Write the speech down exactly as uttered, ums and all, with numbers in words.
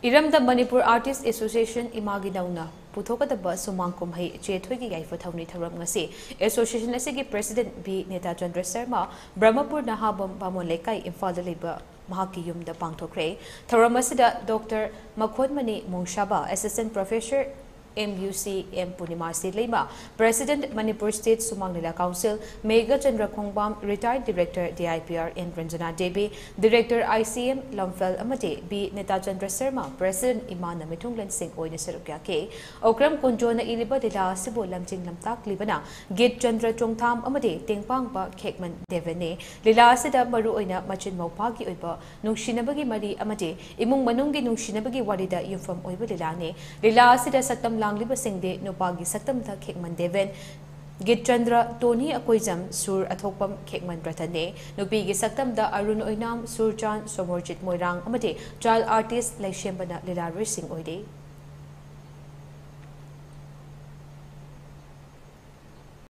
ꯏꯔꯝꯗꯝ Manipur artist association ꯏꯃꯥꯒꯤ ꯅꯧꯅ ꯄꯨꯊꯣꯛꯀꯗꯕ ꯁꯨꯃꯥꯡ ꯀꯨꯝꯍꯩ ꯆꯦꯊꯣꯏꯒꯤ ꯌꯥꯏꯐ ꯊꯧꯅꯤ ꯊꯧꯔꯝ ꯉꯁꯤ ꯑꯦꯁꯣꯁꯤꯌꯦꯁꯟ ꯑꯁꯤꯒꯤ ꯄ꯭ꯔꯦꯁꯤꯗꯦꯟꯠ ꯕꯤ ꯅꯦꯇꯥꯆꯟꯗ꯭ꯔ ꯁꯔꯃ ꯕ꯭ꯔꯍꯃꯄꯨꯔ ꯅꯍꯥꯕꯝ ꯕꯥꯃꯣꯟ ꯂꯩꯀꯥꯏ, ꯏꯝꯐꯥꯜꯗ ꯂꯩꯕ ꯃꯍꯥꯛꯀꯤ ꯌꯨꯝꯗ ꯄꯥꯡꯊꯣꯛꯈ꯭ꯔꯦ꯫ ꯊꯧꯔꯝ ꯑꯁꯤꯗ ꯗꯣꯛꯇꯔ ꯃꯈꯣꯟꯃꯅꯤ ꯃꯣꯡꯁꯥꯕ, assistant professor M U C M Purnima ꯁꯤ Leima, president Manipur state Sumang Leela council, Meghachandra Khongbam, retired director D I P R N Ranjana Devi, director I C M ꯂꯝꯐꯦꯜ ꯑꯃꯗꯤ ꯕꯤ ꯅꯦꯇꯥꯆꯟꯗ꯭ꯔ ꯁꯔꯃ, ꯄ꯭ꯔꯦꯁꯤꯗꯦꯟꯠ ꯏꯃꯥꯅ ꯃꯤꯊꯨꯡꯂꯦꯟꯁꯤꯡ ꯑꯣꯏꯅ ꯁꯔꯨꯛ ꯌꯥꯈꯤ꯫ ꯑꯣꯀ꯭ꯔꯝ ꯀꯨꯟꯖꯣꯅ ꯏꯔꯤꯕ ꯂꯤꯂꯥ ꯑꯁꯤꯕꯨ ꯂꯝꯖꯤꯡ ꯂꯝꯇꯥꯛꯂꯤꯕꯅ ꯒꯤꯠ ꯆꯟꯗ꯭ꯔ ꯆꯣꯡꯊꯥꯝ ꯑꯃꯗꯤ ꯇꯦꯡꯄꯥꯡꯕ ꯈꯦꯛꯃꯟ ꯗꯦꯕꯟꯅꯤ꯫ ꯂꯤꯂꯥ ꯑꯁꯤꯗ ꯃꯔꯨꯑꯣꯏꯅ ꯃꯆꯤꯟ ꯃꯧꯄꯥꯒꯤ ꯑꯣꯏꯕ ꯅꯨꯡꯁꯤꯅꯕꯒꯤ ꯃꯔꯤ ꯑꯃꯗꯤ ꯏꯃꯨꯡ ꯃꯅꯨꯡꯒꯤ ꯅꯨꯡꯁꯤꯅꯕꯒꯤ ꯋꯥꯔꯤꯗ ꯌꯨꯝꯐꯝ ꯑꯣꯏꯕ ꯂꯤꯂꯥꯅꯤ꯫ ꯂꯤꯂꯥ ꯑꯁꯤꯗ ꯁꯛꯇꯝ ꯂꯥꯡꯂꯤꯕꯁꯤꯡꯗꯤ ꯅꯨꯄꯥꯒꯤ ꯁꯛꯇꯝꯗ ꯈꯦꯛꯃꯟ ꯗꯦꯕꯦꯟ, ꯒꯤꯠꯆꯟꯗ꯭ꯔ ꯇꯣꯅꯤ ꯑꯀꯣꯏꯖꯝ, ꯁꯨꯔ ꯑꯊꯣꯛꯄꯝ ꯈꯦꯛꯃꯟ ꯔꯇꯟꯅꯤ꯫ ꯅꯨꯄꯤꯒꯤ ꯁꯛꯇꯝꯗ ꯑꯔꯨꯟ ꯑꯣꯏꯅꯥꯝ, ꯁꯨꯔꯆꯥꯟ ꯁꯣꯃꯣꯔꯖꯤꯠ ꯃꯣꯏꯔꯥꯡ ꯑꯃꯗꯤ ꯆꯥꯏꯜ ꯑꯥꯔꯇꯤꯁ ꯂꯩꯁꯦꯝꯕꯅ ꯂꯤꯂꯥꯔꯣꯏꯁꯤꯡ ꯑꯣꯏꯔꯤ꯫